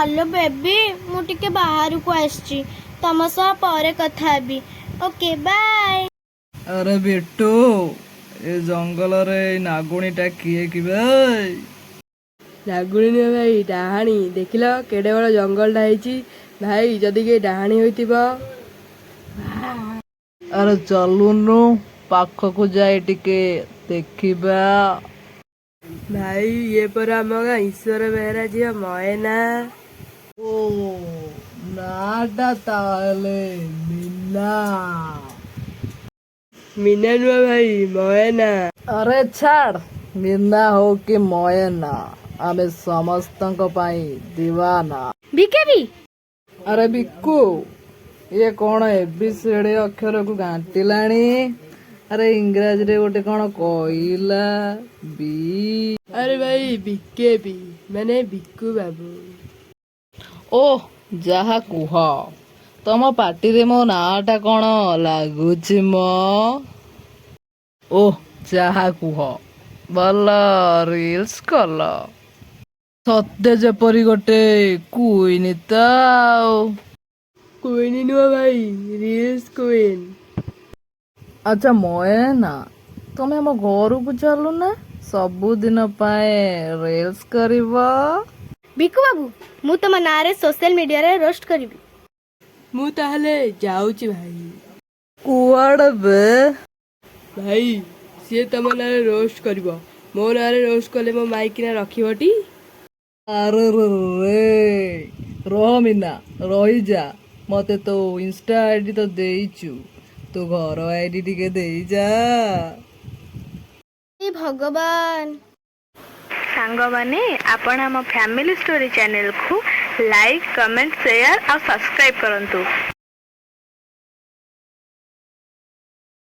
Hello baby, ମୁଁ ଟିକେ ବାହାରକୁ ଆସିଛି। ତମ ସହ ପରେ କଥା ହେବି। Okay, bye. ଆରେ ବିଟୁ, ଏ ଜଙ୍ଗଲରେ ଏଇ ନାଗୁଣୀଟା କିଏ କି ବେ? ନାଗୁଣୀ ନୁହେଁ ଭାଇ, ଡାହାଣୀ। ଦେଖିଲ, କେଡ଼େ ବଡ଼ ଜଙ୍ଗଲଟା ହେଇଛି। ଭାଇ, ଯଦି କେହି ଡାହାଣୀ ହୋଇଥିବ? ଆରେ ଚାଲୁନୁ, ପାଖକୁ ଯାଇ ଟିକେ ଦେଖିବା। ଭାଇ, ଇଏ ପରା ଆମ ଗାଁ ଈଶ୍ୱର ବେହେରା ଝିଅ ମଏନା। ଓ, ନାଟା ତାହେଲେ ମୀନା? ମୀନା ନୁହଁ ଭାଇ, ମଏନା। ଆରେ ଛାଡ, ମୀନା ହଉ କି ମଏନା, ଆମେ ସମସ୍ତଙ୍କ ପାଇଁ ଦିୱାନା। ବିକେବି। ଆରେ ବିକୁ, ଇଏ କଣ ଏବିସିଡି ଅକ୍ଷରକୁ ଘାଣ୍ଟିଲାଣି? ଆରେ, ଇଂରାଜୀରେ ଗୋଟେ କଣ କହିଲା ବି। ଆରେ ଭାଇ, ବିକେବି ମାନେ ବିକୁ ବାବୁ। ଓଃ, ଯାହା କୁହ, ତମ ପାଟିରେ ମୋ ନାଁଟା କଣ ଲାଗୁଛି ମ? ଓଃ, ଯାହା କୁହ, ଭଲ ରିଲ୍ସ କଲ। ସତେ ଯେପରି ଗୋଟେ କୁଇନି ତ ଆଉ। କୁଇନି ନୁହଁ ଭାଇ, ରିଲ୍ସ କୁଇନ୍। ଆଚ୍ଛା ମଏନା, ତମେ ଆମ ଘରକୁ ଚାଲୁନା, ସବୁଦିନ ପାଇଁ ରିଲ୍ସ କରିବ। ବିକୁ ବାବୁ, ମୁଁ ତମ ନାଁରେ ସୋସିଆଲ ମିଡିଆରେ ରୋଷ୍ଟ କରିବି। ମୁଁ ତାହେଲେ ଯାଉଛି ଭାଇ। କୁଆଡେ ବେ? ଭାଇ, ସିଏ ତମ ନାଁରେ ରୋଷ୍ଟ କରିବ। ମୋ ନାଁରେ ରୋଷ୍ଟ କଲେ ମୋ ମାଇକିନା ରଖିବଟି? ଆରେ ରେ ରେ, ରହ ମିନା, ରହିଯା। ମତେ ତୋ ଇନଷ୍ଟା ଆଇଡି ତ ଦେଇଛୁ, ତୋ ଘର ଆଇଡି ଟିକେ ଦେଇଯା। ହେ ଭଗବାନ! ସାଙ୍ଗମାନେ, ଆପଣ ଆମ ଫ୍ୟାମିଲି ଷ୍ଟୋରି ଚ୍ୟାନେଲକୁ ଲାଇକ୍, କମେଣ୍ଟ, ସେୟାର ଆଉ ସବସ୍କ୍ରାଇବ୍ କରନ୍ତୁ।